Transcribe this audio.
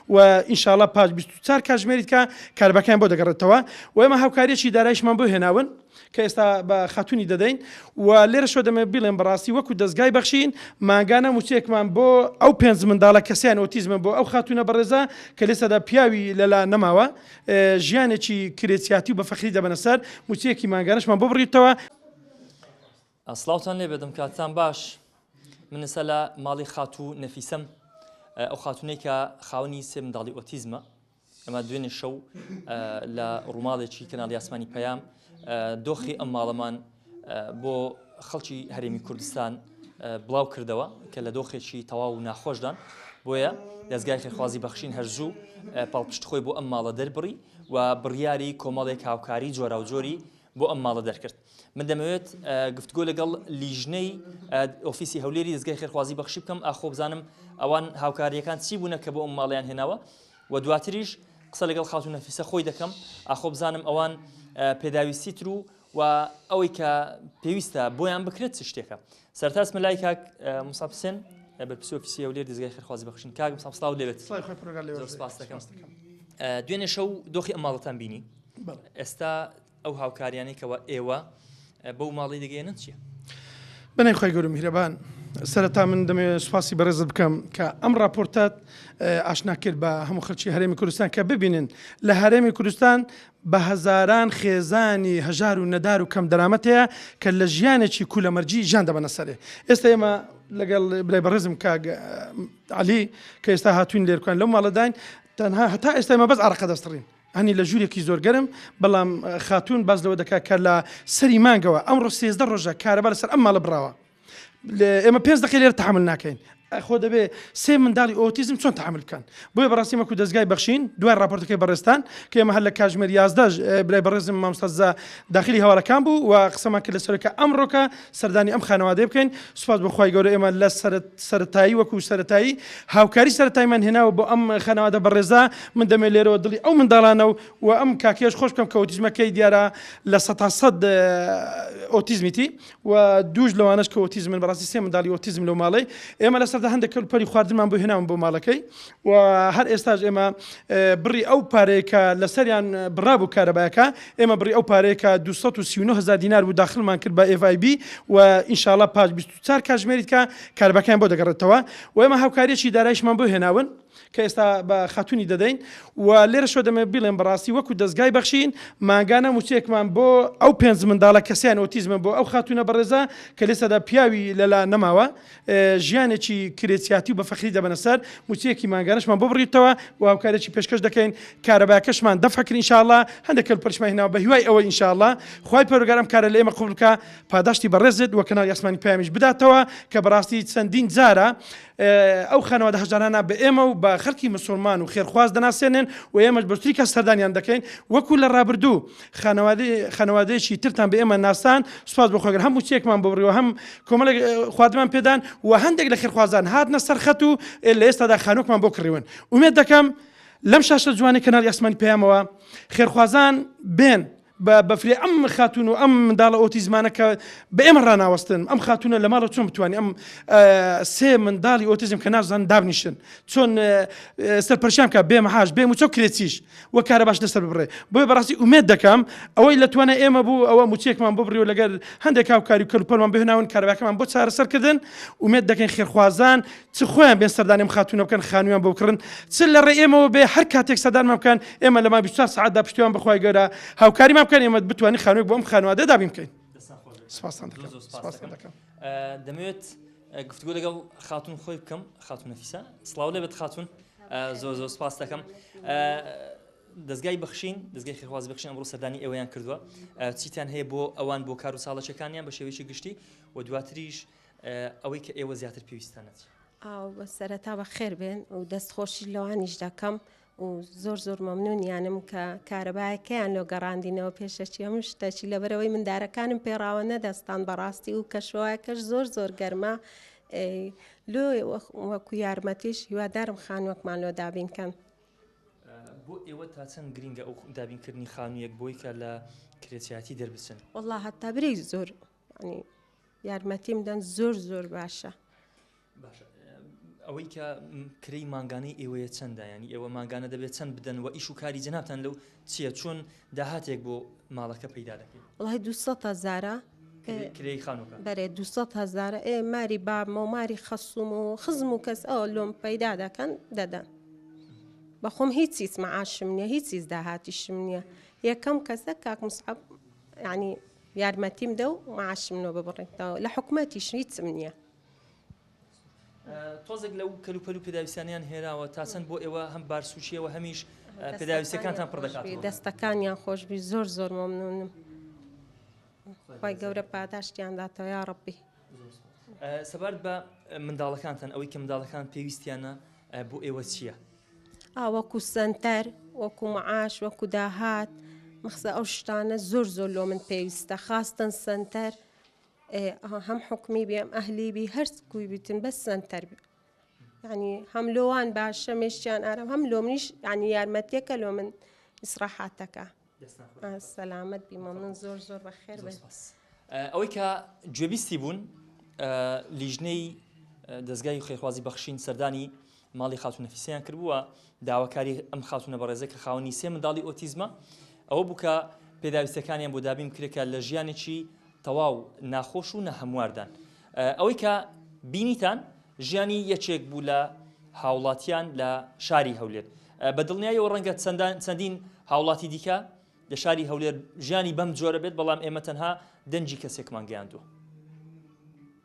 و ئینشاڵا پاش 24 کاتژمێری کە کارەباکەیان بۆ دەگەڕێتەوە و ئێمە هاوکاریەکی دارایشمان بۆ هێناون کە ئێستا بە خاتونی دەدەین و لێرەشەوە دەمەوێت بیڵێم بەڕاستی وەکو دەزگای بەخشین مانگانە موچەیەکمان بۆ ئەو پێنج منداڵە کەسیان ئۆتیزمە بۆ ئەو خاتونە بەڕێزە کە لێسەدا پیاوی لەلا نەماوە ژیانێکی کرێچیاتی و بە فەقری دەبەنە سەر موچەیەکی مانگانەشمان بۆ بڕیتەوە. سڵاوتان لێبێت دەم کاتتان باش من ئێستا لە ماڵی خاتوو نەفیسەم ئەو خاتونەی کە خاوەنی سێ منداڵی ئۆتیزمە ئەمە دوێنێ شەو لە ڕووماڵێکی کەناڵی ئاسمانی پەیام دۆخی ئەم ماڵەمان بۆ خەڵکی هەرێمی کوردستان بڵاو کردەوە کە لە دۆخێکی تەواو و ناخۆشدان بۆیە دەستگای خێرخوازی بەخشین هەرزوو پاڵپشت خۆی بۆ ئەم ماڵە دەربڕی و بڕیاری کۆمەڵێک هاوکاری جۆراوجۆری بۆ ئەم ماڵە دەرکرد. من دەمەوێت گفتگۆ لەگەڵ لیژنەی ئۆفیسی هەولێری دەستگای خێرخوازی بەخشی بکەم ئاخۆ بزانم ئەوان هاوکاریەکان چی بوونە کە بۆ ئەم ماڵیان هێناوە و دواتریش قسە لەگەڵ خاتوو نەفیسە خۆی دەکەم ئاخۆ بزانم ئەوان پێداویستی تر و و ئەوەی کە پێویستە بۆیان بکرێت چ شتێکە سەرەتا بچمە لای کاک موسعەب حسێن بەرپرسی ئۆفیسی هەولێر دەزگای خێرخوازی بەخشین کاک موسعەب سڵاو لێبێت سڵاوی خوای پەروەردگار لێ زۆر سپاس دەکەم دوێنێ شەو دۆخی ئەم ماڵەتان بینی ئێستا ئەو هاوکاریانەی کەوا ئێوە بەو ماڵی دەگەیەنن چییە؟ بەناوی خوای گەورە میهرەبان سەرەتا من دەمەوێت سوپاسی بەڕێزت بکەم کە ئەم ڕاپۆرتەت ئاشنا کرد بە هەموو خەڵکی هەرێمی کوردستان کە ببینن لە هەرێمی کوردستان بە هەزاران خێزانی هەژار و نەدار و کەم دەرامەت هەیە کە لە ژیانێکی کولەمەرگی ژیان دەبەنە سەرێ ئێستا ئێمە لەگەڵ برای بەڕێزم کاک عەلی کە ئێستا هاتوین لێرکان لەو ماڵەداین تەنها هەتا ئێستا ئێمە بەس ئارەقە دەستڕین هەنی لە ژوورێکی زۆر گەرم، بەڵام خاتوون باس لەوە دەکات کە لە سەری مانگەوە ئەمڕۆ 13 ڕۆژە کارەبا لەسەر ئەم ماڵە بڕاوە. ئێمە پێنج دەقەی لێرە تەحەمول ناکەین. خۆ دەبێ سێ منداڵی ئۆتیزم چۆن تەحەمول بکەن؟ بۆیە بەڕاستی وەکو دەزگای بەخشین دوای ڕاپۆرتەکەی بەڕێزتان کە ئێمە هەر لە کاتژمێر 11 برای بەڕێزم مامۆستا زا داخلی هەواڵەکان بوو و قسەمان کرد لەسەر کە ئەمڕۆکە سەردانی ئەم خانەوادەیە بکەین. سوپاس بۆ خوای گەورە ئێمە لە سەرەتایی وەکو سەرەتایی هاوکاری سەرەتایمان هێناوە بۆ ئەم خانەوادە بەڕێزە من دەمێ لێرەوە دڵی ئەو منداڵانە و و ئەم کاکەیەش خۆش بکەم کە ئۆتیزمەکەی دیارە 100% ئۆتیزمیتی و دووش لەوانەش کە ئۆتیزمن بەڕاستی سێ منداڵی ئۆتیزم لەو ماڵەی ئێمە لەسەردا هەندێک کەلوپەلی خواردنمان بۆ هێناون بۆ ماڵەکەی و هەر ئێستاش ئێمە بڕی ئەو پارەیە کە لەسەریان بڕابوو کارەبایەکە ئێمە بڕی ئەو پارەیە کە 239 هزار دینار بوو داخلمان کرد بە FIB و ئینشاڵا پاش 24 کاتژمێری کە کارەباکەیان بۆ دەگەڕێتەوە و ئێمە هاوکاریەکی دارایشمان بۆ هێناون کە ئێستا بە خاتونی دەدەین و لێرەشەوە دەمەوێت بیڵێم بەڕاستی وەکو دەزگای بەخشین مانگانە موچەیەکمان بۆ ئەو پێنج منداڵە کەسیان ئۆتیزمە بۆ ئەو خاتونە بەڕێزە کە لێسەدا پیاوی لەلا نەماوە ژیانێکی کرێچیاتی و بە فەقری دەبەنە سەر، مووچەیەکی مانگانەشمان بۆ بڕیتەوە و هاوکاریی پێشکەش دەکەین، کارەباکەشمان دەفع کرد ان شاء اللە، هەندێک کەلوپەلیشمان هێناوە بە هیوای ئەوەی ان شاء اللە خوای پەروەردگار ئەم کارە لە ئێمە قبوڵ بکا، پاداشتی بەڕێزت و کەناڵی ئاسمانی پەیامیش بداتەوە کە بەڕاستی چەندین جارە ئەو خانەوادە هەژارانە بە ئێمە و بە خەڵکی مسوڵمان و خێرخواز دەناسێنن و ئێمەش بە زووترین کات سەردانیان دەکەین وەکو لە ڕابردوو خانەوادەیەکی ترتان بە ئێمە ناسان سوپاس بۆ خۆگر هەم مووچەیەکمان بۆ بڕیوە هەم کۆمەڵێک خواردنمان پێدان و هەندێک لە خێرخوازان هاتنە سەر خەت و لە ئێستادا خانووکمان بۆ کڕیون ئومێد دەکەم لەم شاشە جوانەی کەناڵی ئاسمانی پەیامەوە خێرخوازان بێن بە بەفرێ ئەم خاتون و ئەم منداڵە ئۆتیزمانە کە بە ئێمە ڕناوەستن ئەم خاتونە لە ماڵە چۆن بتوانانی ئەم سێ منداڵی ئۆتیزم کە نازان دابنیشن چۆن سەرپەرشیان بکە بێ مەحاش بێ موچە و کرێچیش و کارەباش لەسەر ببڕێ بۆیە بەڕاستی ئومێد دەکەم ئەوەی لە توانای ئێمە بوو ئەوە موچەیەکمان بۆ بڕی و لەگەر هەندێک هاوکاری و کەلوپەلمان بهێناون کارەباکەمان بۆ چارەسەر کردن ئومێد دەکەین خێرخوازان چ خۆیان بێن سەردانی ئەم خاتوونە بکەن خانوویان بۆ بکڕن چ لە ڕێ ئێمەوە بێ هەر کاتێک سەردانمان بکەن ئێمە لە ماوەی 24 سەعاتدا پشتیوان بەخوای گەورە هاوکاریمان بکەن ئێمە بتوانین خانووێک بۆ ئەم خانەوادە دابین بکەین سپاستان دەکەم سپاستان دەکەم دەمەوێت گفتگۆ لەگەڵ خاتون خۆی بکەم خاتون نەفیسە سڵاو لێبێت خاتون زۆر زۆر سپاس دەکەم دەستگای بەخشین دەستگای خێرخوازی بەخشین ئەمڕۆ سەردانی ئێوەیان کردووە چیتان هەیە بۆ ئەوان بۆ کار و ساڵەچەکانیان بە شێوەیەکی گشتی و دواتریش ئەوەی کە ئێوە زیاتر پێویستانە ئاو سەرەتا بە خێر بێن و دەست خۆشی لەوانیش دەکەم و زۆر زۆر مەمنونیانم کە کارەبایەکەیان لۆ گەڕاندینەوە پێشەکی هەموو شتەکی لەبەرەوەی مندارەکانم پێڕاوە نەدەستان بەڕاستی و کەشوەکەش زۆر زۆر گەرمە لۆ وەکو یارمەتیش هیوادارم خانووەکمان لۆ دابین کەن. بۆ ئێوە تا چەند گرینگە ئەو دابینکردنی خانوویەک بۆی کە لە کرێچیاتی دەربچن؟ وەڵا هەتا برێی زۆر یارمەتیم دەن زۆر زۆر باشە. باشە. ئەوەی کە کرێی مانگانەی ئێوەیە چەندە؟ یانی ئێوە مانگانە دەبێت چەند بدەن و ئیش و کاری جەنابتان لەو چییە؟ چۆن داهاتێک بۆ ماڵەکە پەیدا دەکەی؟ وەڵای 200 هەزارە. کرێی خانووەکە؟ بەرێ 200 هەزارە. ئێ ماری بابمە و ماری خەسووم و خزم و کەس ئەوە لۆم پەیدا دەکەن دەدەن. بەخۆم هیچ هیچ مەعاشم نییە، هیچ هیچ داهاتیشم نییە. یەکەم کەسە کاک موسعەب یانی یارمەتیم دە و معاشم لۆ ببڕێتەوە. لە حکومەتیش هیچم نییە. تۆزێک لەو کەلوپەل و پێداویستیانەیان هێناوە تا چەند بۆ ئێوە هەم بارسووکییەوە هەمیش پێداویستیەکانتان پڕ دەکاتەوە؟ دەستەکانیان خۆشبی زۆر زۆر مەمنونم خوای گەورە پاداشتیان داتەوە یا ڕەبی. سەبارەت بە منداڵەکانتان ئەوەی کە منداڵەکان پێویستیانە بۆ ئێوە چییە؟ ئا وەکو سەنتەر وەکو معاش وەکو داهات مەخسە ئەو شتانە زۆر زۆر لۆ من پێویستە خاستن سەنتەر هەم حکومی بی هەم ئەهلی بی هەر کوی بیتن بەس سەنتەر بی یعنی هەم لۆوان باشە مێشتیان ئارام هەم لۆ منیش یعنی یارمەتیەکە لۆ من ئیسراحاتەکە سەلامەت بی مەمنون زۆر زۆر بەخێر بن. ئەوەی کە گوێبیستی بوون لیژنەی دەزگای خێرخوازی بەخشین سەردانی ماڵی خاتوو نەفیسەیان کردبوو و داواکاری ئەم خاتوونە بەڕێزە کە خاوەنی سێ منداڵی ئۆتیزمە ئەوە بوو کە پێداویستەکانیان بۆ دابین بکرێت کە لە ژیانێکی تەواو ناخۆش و نەهەمواردان ئەوەی کە بینیتان ژیانی یەکێک بوو لە هاوڵاتیان لە شاری هەولێر بە دڵنیاییەوە ڕەنگە چەندان چەندین هاوڵاتی دیکە لە شاری هەولێر ژیانی بەم جۆرە بێت بەڵام ئێمە تەنها دەنگی کەسێکمان گەیاندووە.